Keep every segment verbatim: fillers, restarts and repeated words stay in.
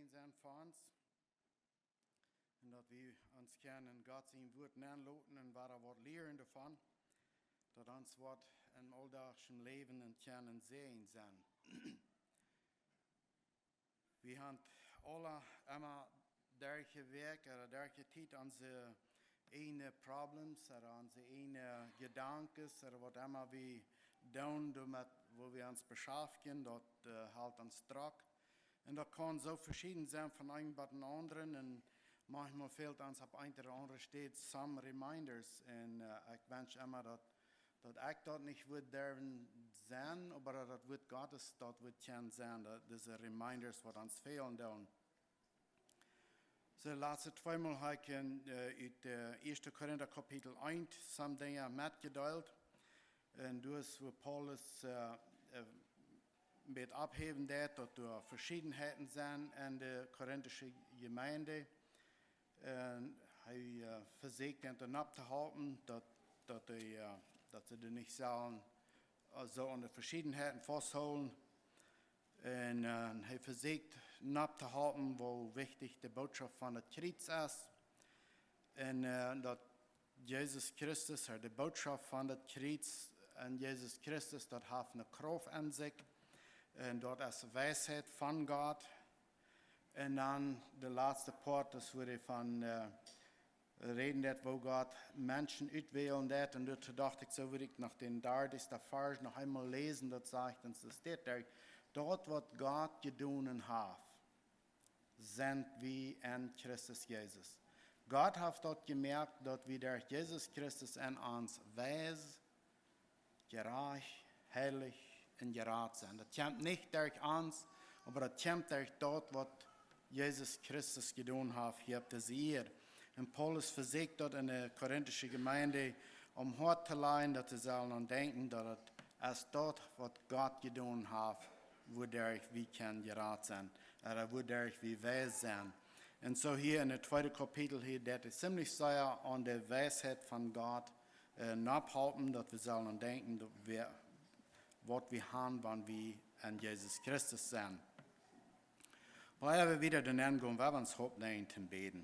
sennen fa ons. Un daut wie ons kjennen Gott sien Wort nenloten un wada waut lieren doavon, daut ons waut em auldachschen Läwen un kjennen seenen sennen. Wie haben aule emma derch de Wäakj ooda derch de Tiet onse eejne Problems ooda onse eejne Jedanken ooda waut emma wie doonen, doamet, woo wie ons beschaftjen, daut äh, helt ons drock. Un daut kaun soo veschieden sennen von een bat een aundren. Un maunchmol fält ons opp eene ooda aundre Städ some reminders. Un äh, ekj wensch emma daut, daut ekj daut nich wudd derwen sennen, oba daut daut Wort Gottes daut wudd kjennen sennen, daut dise reminders waut ons fälen doonen. Soo, latste tweemol hab ekj en, äh, ut äh, Ieeschte Korinta Kapitel eent some Dinja metjedeelt. Un doa es, wua Paulus äh, äh, een bät ophäwen deed, daut doa Veschiedenheiten sent en de korintische Jemeent. Un hee äh, vesieekjt an to nopp to hoolen, daut, daut, hee, äh, daut see doa nich sellen äh, soo aun de Veschiedenheiten fausthoolen. Un äh, hee vesieekjt nopp to hoolen, woo wichtich de Bootschoft von daut Kjriez es. Un äh, daut Jesus Christus, ooda de Bootschoft von daut Kjriez un Jesus Christus, daut haft eene Krauft aun sikj. Un daut es Weisheit von Gott. Un dan de latste Poat, daut wudd ekj von äh, räden deed, woo Gott Menschen utwälen deed. Un doa docht ekj, soo wudd ekj noch dän dartisten Varsch noch eemol läsen, daut sajcht ons, daut steit doa, daut waut Gott jedonen haft, sent wie en Christus Jesus. Gott haft daut jemoakt, daut wie derch Jesus Christus en ons weis, jerajcht, heilich un jerat sent. Daut kjemt nich derch ons, oba daut kjemt derch daut, waut Jesus Christus jedonen haft hia opp dise Ieed. Un Paulus vesieekjt daut en de korintische Jemeent om Hoat to lajen, daut see sellen aun denkjen, daut et es daut, waut Gott jedonen haft, wuaderch wie kjennen jerat sennen, ooda wuaderch wie weis sent. Un soo hia en daut tweede Kapitel hia, daut es ziemlich sea aun de Weisheit von Gott äh, nopphalpen, daut wie sellen aun denkjen, daut wie, waut wie haben, wan wie en Jesus Christus sent. Oba ea wie wieda doaraun gonen, well wie ons oppnämen toom bäden.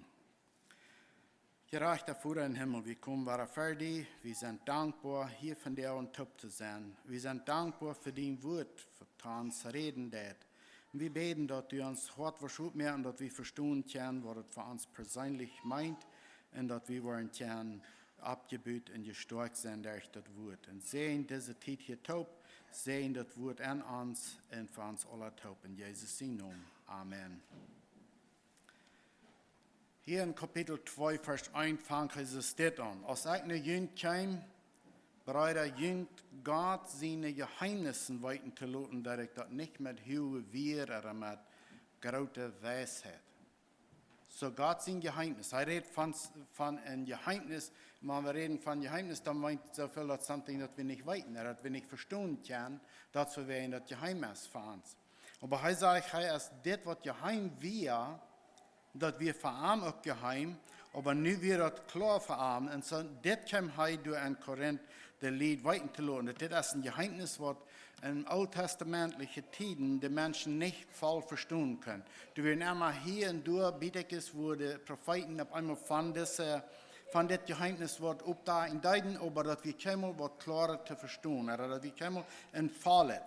Jerajchta Voda em Himmel, wie komen wada ver die. Wie sent dankboa, hia vondoag toop to sennen. Wie sent dankboa fa dien Wort, waut to ons räden deit. Un wie bäden, daut du ons Hoat woascht oppmoaken, daut wie vestonen kjennen, waut et fa ons perseenlich meent, un daut wie woaren kjennen oppjebut un jestoakjt sennen derch daut Wort. Un säajen dise Tiet hia toop, säajen daut Wort aun ons un fa ons aula toop. En Jesus sien Nomen. Amen. Hia en Kapitel twee, Varsch eent fangt Jesus dit aun. Aus ekj no junt kjeem, Breeda, junt Gott siene Jeheemnisse weeten to loten, daut ekj daut nich met huage Wieed ooda met groote Weisheit. Soo Gott sien Jeheemnis. Hee rät von, von een Jeheemnis. Wan wie räden von Jeheemnis, dan meent daut soo väl daut something daut wie nich weeten, ooda daut wie nich vestonen kjennen, daut wie weeten daut jeheem es fa ons. Oba hee sajcht, hee es dit waut jeheem wia, daut wia fa am uk jeheem, oba nu wia daut kloa fa am. Un soo, dit kjeem hee doa en Korinth de Lied weeten to loten. Daut dit es een Jeheemnis waut en ooltestamentliche Tieden de Menschen nich voll vestonen kunnen. Doa wieren emma hia un doa Bietkjes, wua de Profeeten opp eemol von dise, von dit Jeheemnis waut oppdakjen deeden, oba daut wia kjeenmol waut kloa to vestonen, ooda daut wia kjeenmol een vollet.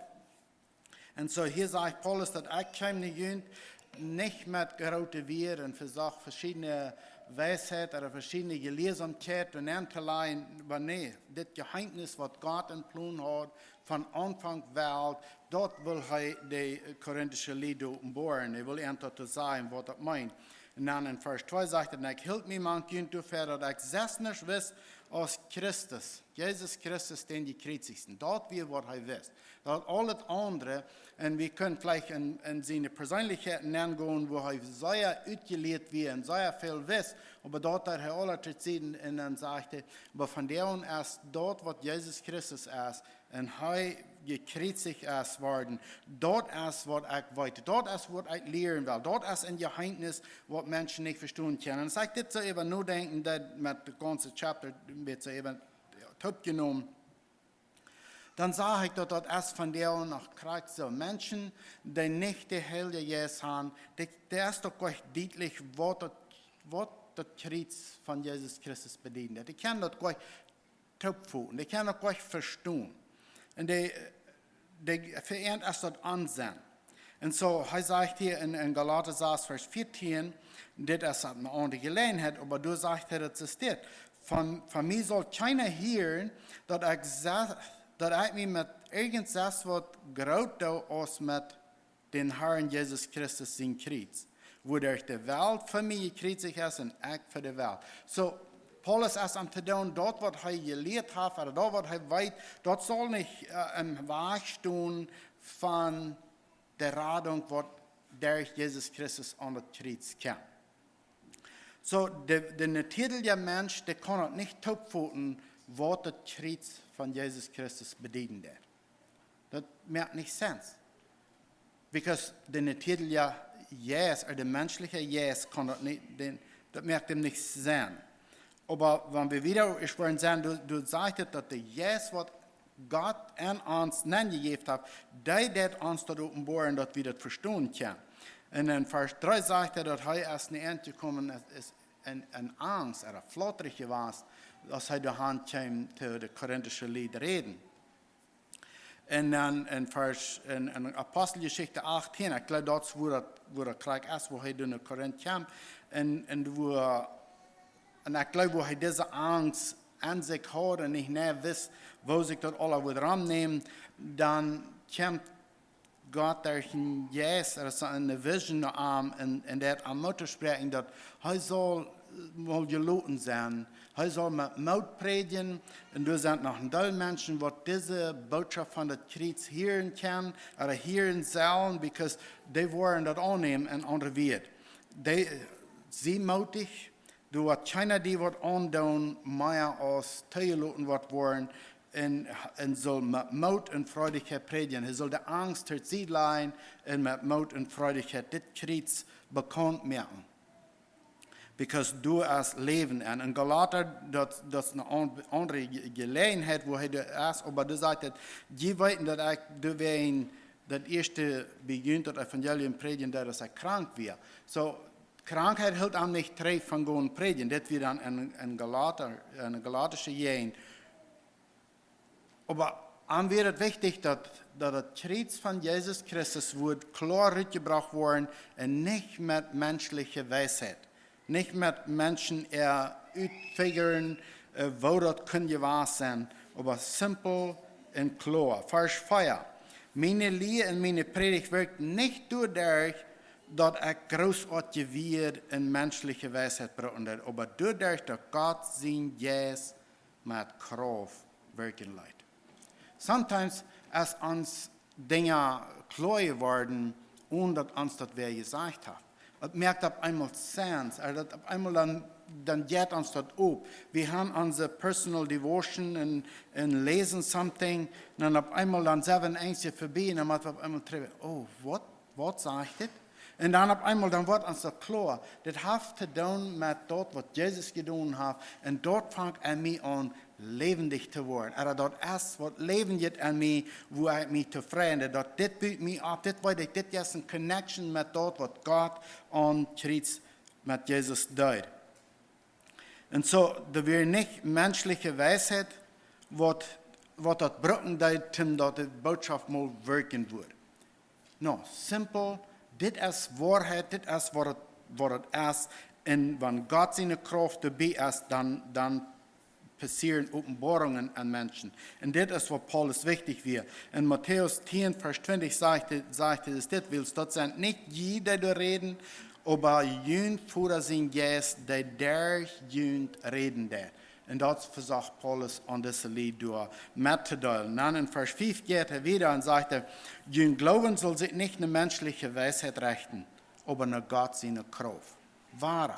Un soo hia sajcht Paulus daut ekj kjeem no junt nich met groote Wieed un vesocht veschiedne Weisheit ooda veschiedne Jeliersomkjeit doa aun to lajen, oba nä, dit Jeheemnis waut Gott em Plon haud von Aunfank Welt, daut wull hee de korintische Lied openboaren. Hee wull an daut to sajen, waut daut meent. Un dan en Varsch twee sajcht et: "Un ekj hilt mie mank junt doafäa, daut ekj selfst nuscht wist aus Christus, Jesus Christus, dän Jekjriezichten." Daut wia waut hee wist. Daut aulet aundre, un wie kunnen veleicht en, en siene Perseenlichkjeit nengonen, wua hee sea utjelieet wia un sea väl wist, oba daut deed hee aula to Sied un dan sajcht hee, oba vondoag es daut waut Jesus Christus es, un hee jekjriezicht es worden. Daut es waut ekj weet. Daut es waut ekj lieren well. Daut es een Jeheemnis waut Menschen nich vestonen kjennen. Un aus ekj dit soo äwa nodenkjen deed met de gaunze Chapter, een bät soo äwa toopjenomen, dan sach ekj daut daut es vondoag noch krakjt soo. Menschen, dee nich dän Heiljen Jeist han, dee, dee es doch goanich dietlich, waut daut, waut daut Kjriez von Jesus Christus bedieden deit. Dee kjennen daut goanich toopfoten, dee kjennen daut goanich vestonen. Un dee, dee, fa an es daut Onsenn. Un soo, hee sajcht hia en, en Galata sas Varsch vieetieen, dit es opp eene aundre Jeläajenheit, oba doa sajcht hee, daut es dit: Von, von mie saul kjeena hieren, daut ekj, se- daut ekj mie met irjent sest waut groot doo aus met dän Harn Jesus Christus sien Kjriez, wuaderch de Welt fa mie jekjriezicht es un ekj fa de Welt. Soo, Paulus es aun to doonen, daut waut hee jelieet haft, ooda daut waut hee weet, daut saul nich, äh, em Wajch stonen von de Radunk waut derch Jesus Christus aun daut Kjriez kjemt. Soo, de, de natieelja Mensch, dee kaun daut nich toopfoten, waut daut Kjriez von Jesus Christus bedieden deit. Daut moakt nich sense. Because de natieelja Jeist, ooda de menschelja Jeist, kaun daut nich, dän, daut moakt am nich sense. Oba wan wie wieda es woaren sennen, doa, doa sajcht et, daut de Jeist, waut Gott aun ons nenjejäft haft, dee deit ons daut openboaren, daut wie daut vestonen kjennen. Un en Varsch dree sajcht hee, daut hee es nich aunjekomen, es, es en, en Angst, ooda flautrich jewast, aus hee doa han kjeem to de korintische Lied räden. Un dan en Varsch, en, en Aposteljeschicht achtieen, ekj jleew daut es wua daut, wua daut krakjt es, wua hee doa no Korinth kjeem. Un, un wua, un ekj jleew wua hee dise Angst aun sikj haud un nich mea wist, woo sikj daut aula wudd romnämen, dan kjemt Gott derch een Jeist, ooda soo eene Vision no am, un, un deit am Moot toospräakjen, daut hee saul mol jeloten sennen. Hee saul met Moot prädjen. Un doa sent noch een Deel Menschen, waut dise Bootschoft von daut Kjriez hieren kjennen, ooda hieren sellen, because dee woaren daut aunnämen, en aundre Wieed. Dee, sie mootich, doa woat kjeena die waut aundoonen, mea aus toojeloten woat woaren, un, un saul met Moot un Freidichkjeit prädjen. Hee saul de Angst to Sied lajen un met Moot un Freidichkjeit dit Kjriez bekaunt moaken. Because doa es Läwen en. En Galata, daut, daut es eene aun-, aundre Je-, Jeläajenheit, wua hee doa es, oba doa sajcht et, jie weeten, daut ekj doawäajen daut ieeschte bie junt daut Evangelium prädjen deed, aus ekj krank wia. Soo, Krankheit hilt am nich trigj von gonen prädjen. Dit wia dan en, en Galata, en galatische Jäajent. Oba am wia et wichtich, daut, daut daut Kjriez von Jesus Christus wudd kloa rutjebrocht woaren un nich met menschelje Weisheit. Nich met Menschen äa utfiguren, äh, woo daut kunn jewast sennen, oba simpel un kloa. Varsch vea. Miene Lia un miene Prädicht wirkjt nich doaderch, daut ekj grootoatje Wieed un menschelje Weisheit brucken deed, oba doaderch, daut Gott sien Jeist met Krauft wirkjen leet. Sometimes, aus ons Dinja kloa woaren, onen daut ons daut wäa jesajcht haft. Et moakt opp eemol sense, äh, daut opp eemol dan, dan jeit ons daut op. Wie han onse personal devotion un, un läsen something, dan opp eemol dan sent wie een Enjtje verbie, un dan motten wie opp eemol trigj, oh, waut, waut sajcht dit? Un dan opp eemol, dan woat ons daut kloa. Dit haft to doonen met daut, waut Jesus jedonen haft. Un daut fangt en mie aun, läwendich to woaren. Ooda daut es, waut Läwen jeft en mie, wua ekj mie tofräd, daut dit but mie opp, dit weet ekj, dit es eene connection met daut, waut Gott aun Kjriez met Jesus deed. Un soo, doa wia nich menschelje Weisheit, waut, waut daut brucken deed, om daut de Bootschoft mol wirkjen wudd. No, simpel, dit es Woarheit, dit es waut et, waut et es. Un wan Gott siene Krauft doabie es, dan, dan passieren Openboarungen aun Menschen. Un dit es waut Paulus wichtich wia. En Matäus tieen, Varsch twintich sajcht hee, sajcht hee, es dit, wiels daut sent nich jie, dee doa räden, oba jun Voda sien Jeist, dee derch junt räden deit. Un daut vesocht Paulus aun dise Lied doa mettodeelen. Dan en Varsch fief jeit hee wieda un sajcht hee, jun Gloowen saul sikj nich no menschelje Weisheit rechten, oba no Gott siene Krauft. Woa,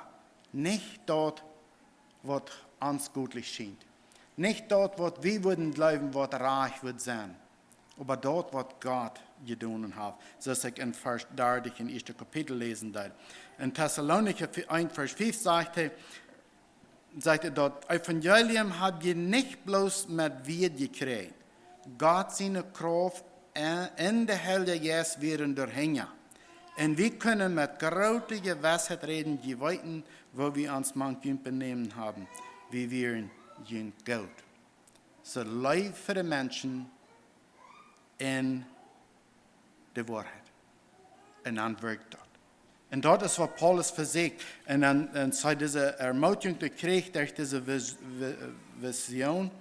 nich daut, waut ons gootlich schient. Nich daut, waut wie wudden jleewen, waut rajcht wudd sennen. Oba daut, waut Gott jedonen haft. Soo aus ekj en Varsch dartich em ieeschten Kapitel läsen deed. En Tessalonicha eent, Varsch fief sajcht hee, sajcht hee, daut Evangelium hab jie nich bloos met Wieed jekjräajen, Gott siene Krauft en, en de Heilje Jeist wieren doahinja. Un wie kjennen met groote Jewissheit räden, jie weeten, woo wie ons mank junt benämen haben. Wie wieren junt goot. Soo Leew fa de Menschen en de Woarheit. Un dan wirkjt daut. Un daut es waut Paulus vesieekjt. Un dan, un aus hee dise Ermutigung kjrieech derch dise Vis-, Vi-, Vision,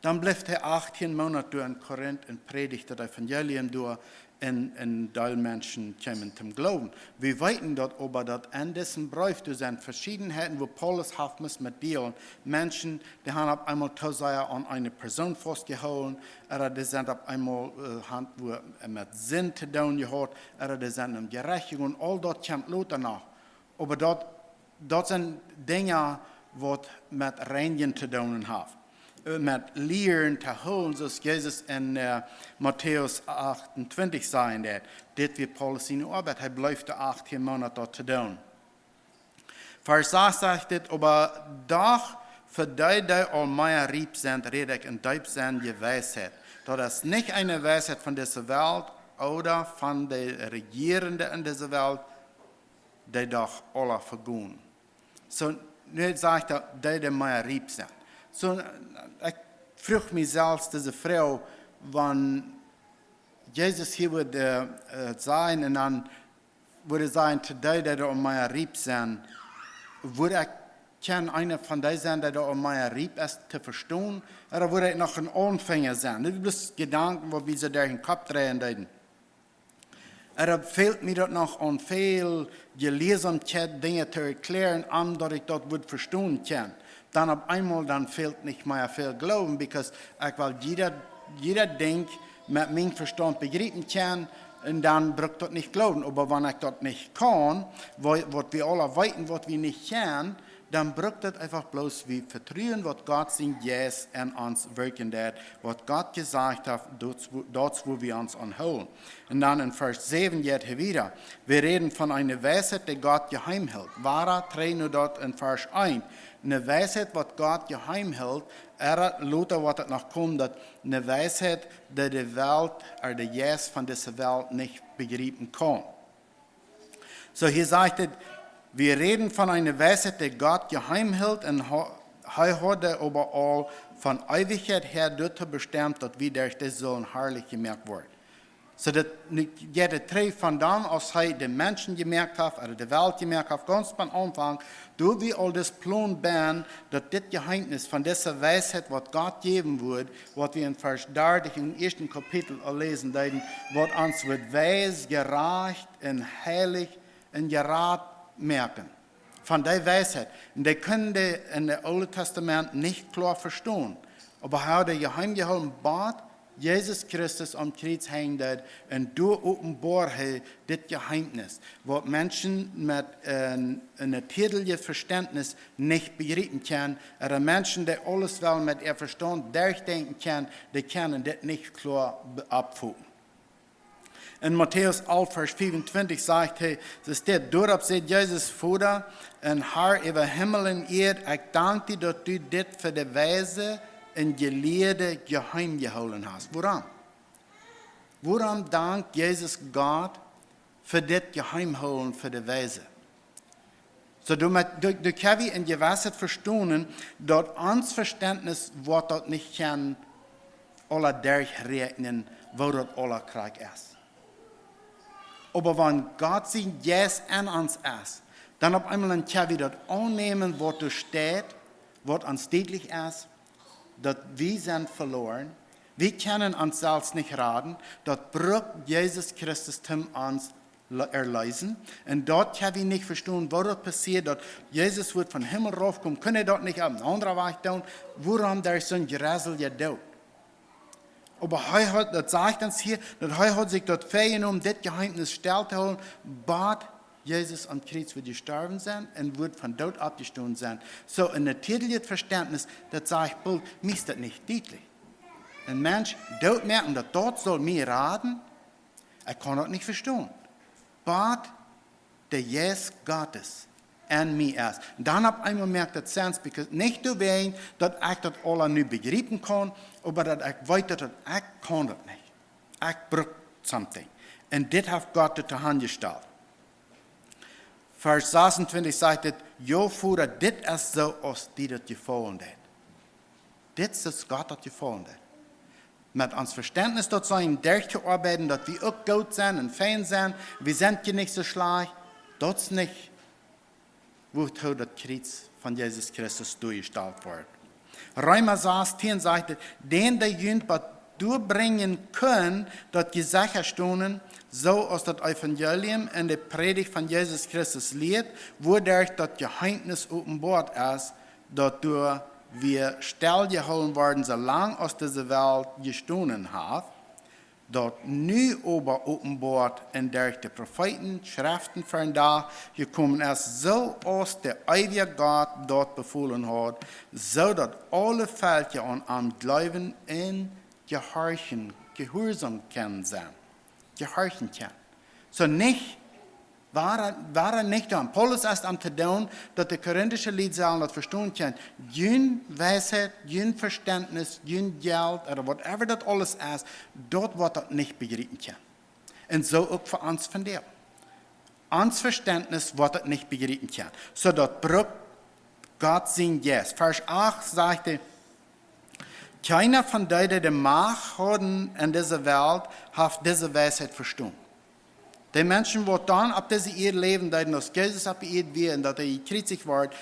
dan bleef hee achtieen Moonat doa en Korinth un prädicht daut Evangelium doa un, un een Deel Menschen kjeemen toom Gloowen. Wie weeten daut oba, daut en disen Breef, doa sent Veschiedenheiten, wua Paulus haft must met dealen. Menschen, dee haben opp eemol too sea aun eene Persoon faustjehoolen, ooda dee sent opp eemol, äh, haben wua met Sind to doonen jehaut, ooda dee sent em Jerecht jegonen, aul daut kjemt lota noch. Oba daut, daut sent Dinja, waut met Reinjen to doonen haben. Äh, met Lieren to hoolen, soo aus Jesus en, äh, Matäus achtuntwintich sajen deed. Dit wia Paulus siene Oabeit. Hee bleef de achtieen Moonat daut to doonen. Varsch sas sajcht dit: "Oba doch fa dee, dee aul mea riep sent, räd ekj en deep sennje Weisheit. Daut es nich eene Weisheit von dise Welt ooda von de Rejierende en dise Welt, dee doch aula vegonen." Soo, nu sajcht hee, dee, dee mea riep sent. Soo, ekj fruach mie selfst dise Froag, wan Jesus hia wudd, äh, äh, sajen un dan wudd sajen, to dee, dee aul mea riep sent, wudd ekj kjennen eena von dee sennen, dee aul mea riep es to vestonen, ooda wudd ekj noch een Aunfenja sennen? Dit sent bloos Jedanken, waut mie soo derch dän Kopp dreien deeden. Ooda fält mie daut noch aun väl Jeliesamkjeit, Dinja to erkjlären, om daut ekj daut wudd vestonen kjennen? Dan opp eemol, dan fält nich mea väl Gloowen, because ekj well jieda, jieda Dinkj met mien Vestaunt bejriepen kjennen, un dan bruck ekj daut nich gloowen. Oba wan ekj daut nich kaun, woo, waut wie aula weeten, waut wie nich kjennen, dan bruck daut eefach bloos wie vetruen, waut Gott sien Jeist en ons wirkjen deed, waut Gott jesajcht haft, daut es wua, daut es wua wie ons aun hoolen. Un dan en Varsch säwen jeit hee wieda: "Wie räden von eene Weisheit, dee Gott jeheim hilt." Wada trigj no daut en Varsch eent. Eene Weisheit, waut Gott jeheim hilt, ooda lota woat et noch komen, daut eene Weisheit, dee de Welt, ooda de Jeist von dise Welt nich bejriepen kaun. Soo, hia sajcht et: "Wie räden von eene Weisheit, dee Gott jeheim hilt, un ha-, hee haud oba aul von Eewichkjeit häa doatoo bestemt, daut wie derch dee sullen harlich jemoakt woaren." Soo daut nu jeit et trigj von dan, aus hee de Menschen jemoakt haft, ooda de Welt jemoakt haft, gaunz biem Aunfank, doa wia aul dis Plon bie, daut dit Jeheemnis von dise Weisheit, waut Gott jäwen wudd, waut wie en Varsch dartich em ieeschten Kapitel aul läsen deeden, waut ons wudd weis, jerajcht un heilich un jerat moaken. Von dee Weisheit. Un dee kunnen dee en daut Oole Tastament nich kloa vestonen. Oba hee haud dee jeheim jehoolen, bat Jesus Christus aum Kjriez henjen deed, un doa openboad hee dit Jeheemnis, waut Menschen met een, een natieedlichet Vestentnis nich bejriepen kjennen, ooda Menschen, dee aules well met äa Vestaunt derchdenkjen kjennen, dee kjennen dit nich kloa be-, oppfoten. En Matäus alf, Varsch fiefuntwintich sajcht hee, daut steit: "Doaropp säd Jesus: Voda un Har äwa Himmel un Ieed, ekj dank die, daut du dit fa de Weise un Jelieede jeheim jehoolen hast." Wuarom? Wuarom dankt Jesus Gott fa dit Jeheimhoolen fa de Weise? Soo, doamet, doa, doa kjenn wie en jewesset vestonen, daut ons Vestentnis woat daut nich kjennen aula derchräakjnen, woo daut aula krakjt es. Oba wan Gott sien Jeist en ons es, dan opp eemol dan kjenn wie daut aunnämen, waut doa steit, waut ons dietlich es, daut wie sent veloaren, wie kjennen ons selfst nich raden, daut brukt Jesus Christus, om ons le-, erleesen. Un daut kjenn wie nich vestonen, woo daut passieet, daut Jesus wudd vom Himmel raufkomen. Kunn hee daut nich opp een aundren Wajch doonen? Wuarom derch soon jreslijen Doot? Oba hee haud, daut sajcht ons hia, daut hee haud sikj daut väajenomen, dit Jeheemnis stell to hoolen, bat Jesus aum Kjriez wudd jestorwen sennen un wudd vom Doot oppjestonen sennen. Soo, een natieedlichet Vestentnis, daut sajcht boolt, mie es daut nich dietlich. Een Mensch dootmoaken, daut daut saul mie raden? Ekj kaun daut nich vestonen. Bat de Jeist Gottes en mie es. Dan opp eemol moakt daut sense, because nich doawäajen daut ekj daut aula nu bejriepen kaun, oba daut ekj weet daut, daut ekj kaun daut nich. Ekj bruk something. Un dit haft Gott doa aunjestalt. Varsch sasuntwintich sajcht et: "Jo, Voda, dit es soo aus die daut jefaulen deit." Dit es aus Gott daut jefaulen deit. Met ons Vestentnis daut soo derchtoarbeiden, daut wie uk goot sent un fein sent, wie sent je nich soo schlajcht, daut es nich wuatoo daut Kjriez von Jesus Christus doajestalt woat. Reema sastieen sajcht et: "Dän, dee junt waut doabrinjen kunn, daut jie secha stonen, soo aus daut Evangelium un de Prädicht von Jesus Christus lieet, wuaderch daut Jeheemnis openboat es, daut doa wia stelljehoolen worden, soo lang aus dise Welt jestonen haft, daut nu oba openboat un derch de Profeeten, Schreften, ver dän Dach jekomen es, soo aus de eewje Gott daut befolen haud, soo daut aule Velkja aun am jleewen un jehorchen, jehuarsom kjennen sennen, jehorchen kjennen." Soo nich, wia, wia nich dan. Paulus es aum to doonen, daut de korintische Lied sellen daut vestonen kjennen. Jun Weisheit, jun Vestentnis, jun Jelt, ooda whatever daut aules es, daut woat daut nich bejriepen kjennen. Un soo uk fa ons vondoag. Ons Vestentnis woat daut nich bejriepen kjennen. Soo daut brukt Gott sien Jeist. Varsch acht sajcht et: "Kjeena von dee, dee de Macht hauden en dise Welt, haft dise Weisheit vestonen." De Menschen, waut dan opp dise Ieed läwen deeden, aus Jesus opp de Ieed wia un daut hee jekjriezicht wort,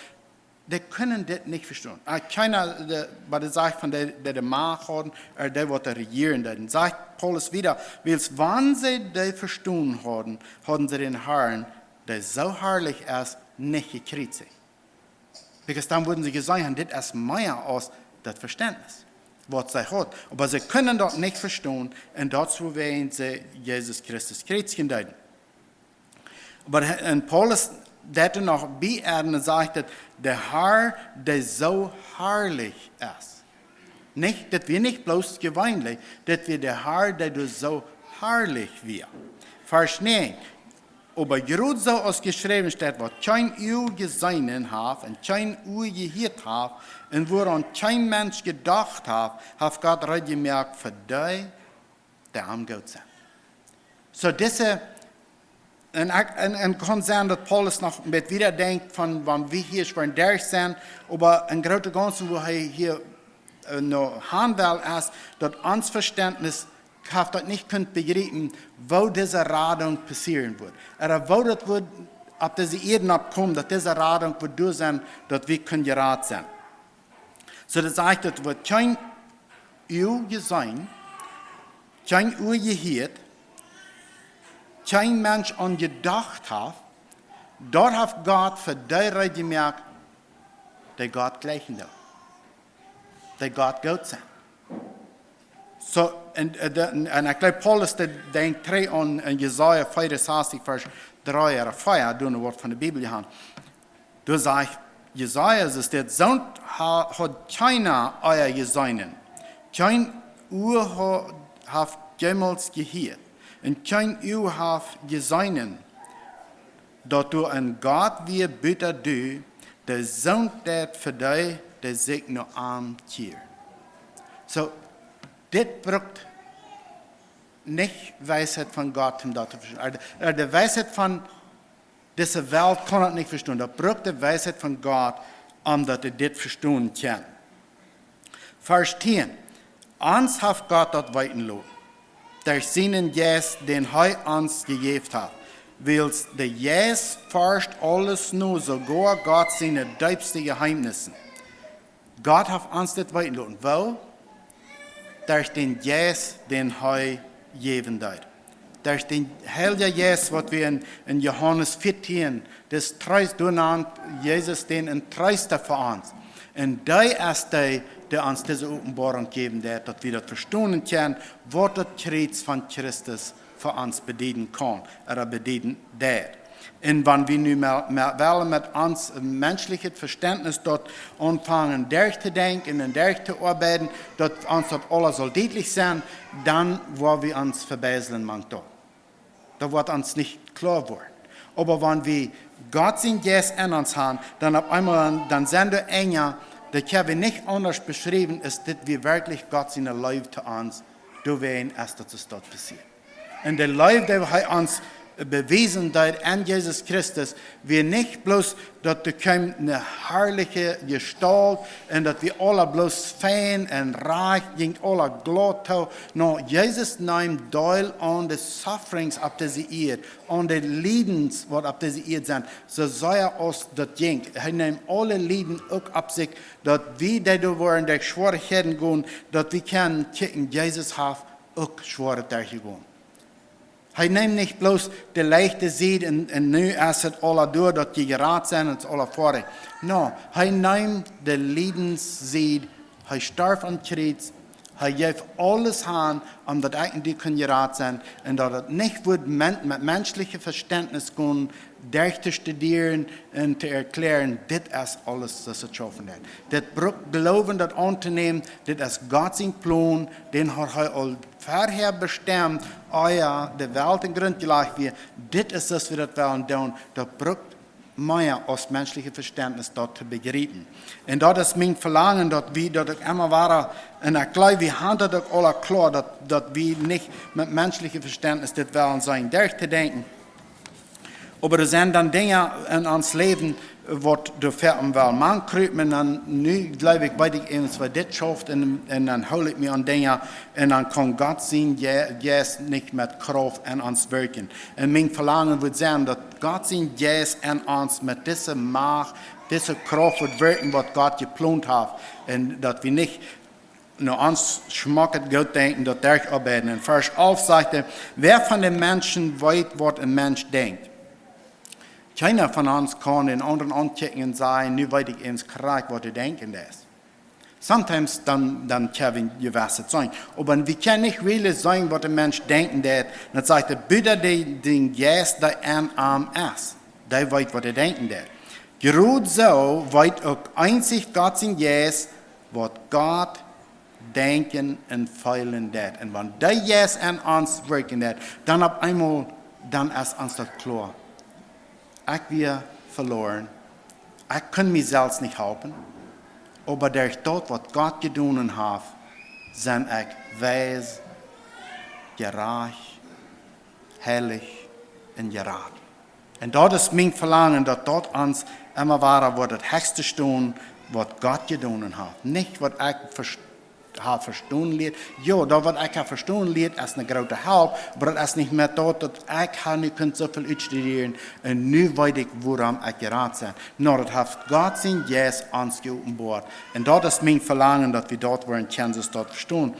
dee kunnen dit nich vestonen. Ah, kjeena, de, waut sajcht von dee, dee de Macht hauden, ooda dee, waut doa rejieren deeden. Sajcht Paulus wieda: "Wiels wan see dee vestonen hauden, hauden see dän Harn, dee soo harlich es, nich jekjriezicht." Because dan wudden see jeseenen haben, dit es mea aus daut Vestentnis, waut see hauden. Oba see kunnen daut nich vestonen, un daut es wuarom see Jesus Christus kjriezijen deeden. Oba he, un Paulus deit doa noch bie aundieren un sajcht daut de Har, dee soo harlich es. Nich, daut wia nich bloos jeweenlich, daut wia de Har, dee doa soo harlich wia. Varsch näajen: "Oba jrod soo aus jeschräwen steit, waut kjeen Uag jeseenen haft un kjeen Ua jehieet haft un wuaraun kjeen Mensch jedocht haft, haft Gott reed jemoakt fa dee, dee am goot sent." Soo dise, un, ekj, un, un kaun sennen daut Paulus noch een bät wieda denkjt von, wan wie hia ieescht derch sent, oba em grooten Gaunzen, wua hee hia, äh, no han well, es daut ons Vestentnis haft daut nich kunt bejriepen, woo dise Radunk passieren wudd. Ooda woo daut wudd opp dise Ieed oppkomen, daut dise Radunk wudd doa sennen, daut wie kunnen jerat sennen. Soo daut sajcht, daut woat kjeen Uag jeseenen, kjeen Ua jehieet, kjeen Mensch aun jedocht haft, daut haft Gott fa dee reed jemoakt, dee Gott jlikjen doonen, dee Gott goot sent. Soo, un, äh, de, un, un ekj jleew Paulus, dee denkjt trigj aun en Jesaja vea un sastich, Varsch dree ooda vea, doa woat von de Bibel jehaut. Doa sajcht Jesaja, es dit: "Soont ha-, haud kjeena ea jeseenen, kjeen Ua ha-, haft jemols jehieet, un kjeen Uag haft jeseenen, daut doa een Gott wia buta du, dee soont deit fa dee, dee sikj no am kjieren." Soo, dit brukt nich Weisheit von Gott, om daut to vestonen. Äh, de, äh, de Weisheit von dise Welt kaun daut nich vestonen. Daut brukt de Weisheit von Gott, om daut wie dit vestonen kjennen. Varsch tieen: "Ons haft Gott daut weeten loten derch sienen Jeist, dän hee ons jejäft haft. Wiels de Jeist forscht aules no, soogoa Gott siene deepste Jeheemnisse." Gott haft ons dit weeten loten. Woo? Derch dän Jeist, dän hee jäwen deed. Derch dän Heiljen Jeist, waut wie en, en Johanes vieetieen, dis Treest, doa nant Jesus dän een Treesta fa ons. Un dee es dee, dee ons dise Openboarunk jäwen deit, daut wie daut vestonen kjennen, waut daut Kjriez von Christus fa ons bedieden kaun, ooda bedieden deit. Un wan wie nu mea, mea wellen met ons menschlichet Vestentnis daut aunfangen derchtodenkjen un derchtoarbeiden, daut ons daut aules saul dietlich sennen, dan woa wie ons vebäslen mank daut. Daut woat ons nich kloa woaren. Oba wan wie Gott sien Jeist en ons han, dan opp eemol, dan, dan sent doa Enja, daut kjenn wie nich aundasch beschriewen, es dit wie werkjlich Gott siene Leew to ons, doawäajen es daut soo daut passieet. Un de Leew, dee hee ons bewiesen deed en Jesus Christus, wia nich bloos daut doa kjeem ne harliche Jestault un daut wie aula bloos fein un rajcht jinkj aula glaut too. No, Jesus neem Deel aun de sufferings opp dise Ieed, aun de Liedens waut opp dise Ieed sent, soo sea aus daut jinkj. Hee neem aule Lieden uk opp sikj, daut wie, dee doa woaren derch Schwierichkjeiten gonen, daut wie kjennen kjikjen, Jesus haft uk Schwoaret derchjegonen. Hee neem nich bloos de leichte Sied un, un nu es et aula doa, daut jie jerat sent un et es aula foadich. No, hee neem de Liedenssied, hee storf aum Kjriez, hee jeef aules han, om daut ekj un du kunnen jerat sennen un daut et nich wudd men-, met menschlichet Vestentnis gonen, derch to studieren un to erkjlären, dit es aules, waut et schaufen deit. Dit brukt Gloowen, daut auntonämen, dit es Gott sien Plon, dän haud hee aul verhäa bestemt, ea de Welt em Grunt jelajcht wia. Dit es, waut wie daut wellen doonen. Daut brukt mea aus menschlichet Vestentnis daut to bejriepen. Un daut es mien Velangen, daut wie daut uk emma wieren. Un ekj jleew, wie han daut uk aula kloa, daut, daut wie nich met menschlichet Vestentnis dit wellen sennen derchtodenkjen. Oba doa sent dan Dinja en ons Läwen, waut doa fa ons well mank krupen, un dan, nu jleew ekj, weet ekj eemol, woo dit schauft, un, un dan hool ekj mie aun Dinja, un dan kaun Gott sien Je-, Jeist nich met Krauft en ons wirkjen. Un mien Velangen wudd sennen, daut Gott sien Jeist en ons met dise Macht, dise Krauft wudd wirkjen, waut Gott jeplont haft. Un daut wie nich no ons schmocket Goot denkjen, daut derch oabeiden. En Varsch alf sajcht hee: Wäa von de Menschen weet, waut een Mensch denkjt? Kjeena von ons kaun dän aundren aunkjikjen un sajen: Nu weet ekj eemol krakjt, waut hee denkjt un daut. Sometimes dan, dan kjenn wie jewess sennen. Oba wie kjennen nich really seenen, waut een Mensch denkjt un daut. Un daut sajcht hee: Buta dee, dän Jeist, dee en am es. Dee weet, waut hee denkjt un daut. Krakjt soo weet uk eenzich Gott sien Jeist, waut Gott denkjen un feelen deit. Un wan dee Jeist en ons wirkjen deit, dan opp eemol, dan es ons daut kloa. Ekj wia veloaren. Ekj kunn mie selfst nich halpen. Oba derch daut, waut Gott jedonen haft, sie ekj weis, jerajcht, heilich un jerat. Un daut es mien Velangen, daut daut ons emma wada woat daut hechste stonen, waut Gott jedonen haft. Nich waut ekj vers-, hab vestonen jelieet. Jo, daut waut ekj hab vestonen jelieet es eene groote Help, oba daut es nich mea daut, daut ekj hab nu kunt soo väl utstudieren un nu weet ekj, wuarom ekj jerat sie. No, daut haft Gott sien Jeist ons jeopenboat. Un daut es mien Velangen, daut wie daut woaren kjennen soo daut vestonen.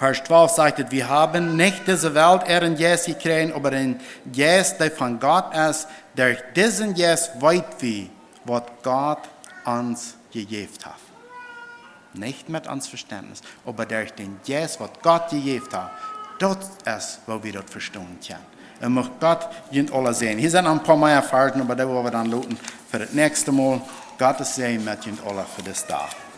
Varsch twalf sajcht et: Wie haben nich dise Welt äaren Jeist jekjräajen, oba dän Jeist, dee von Gott es. Derch disen Jeist weet wie, waut Gott ons jejäft haft. Nich met ons Vestentnis, oba derch dän Jeist, waut Gott jejäft haft. Daut es, woo wie daut vestonen kjennen. Un mucht Gott junt aula säajnen. Hia sent noch een poa mea Varschen, oba dee woa wie dan loten fa daut näakjste Mol. Gott sie met junt aula fa disen Dach.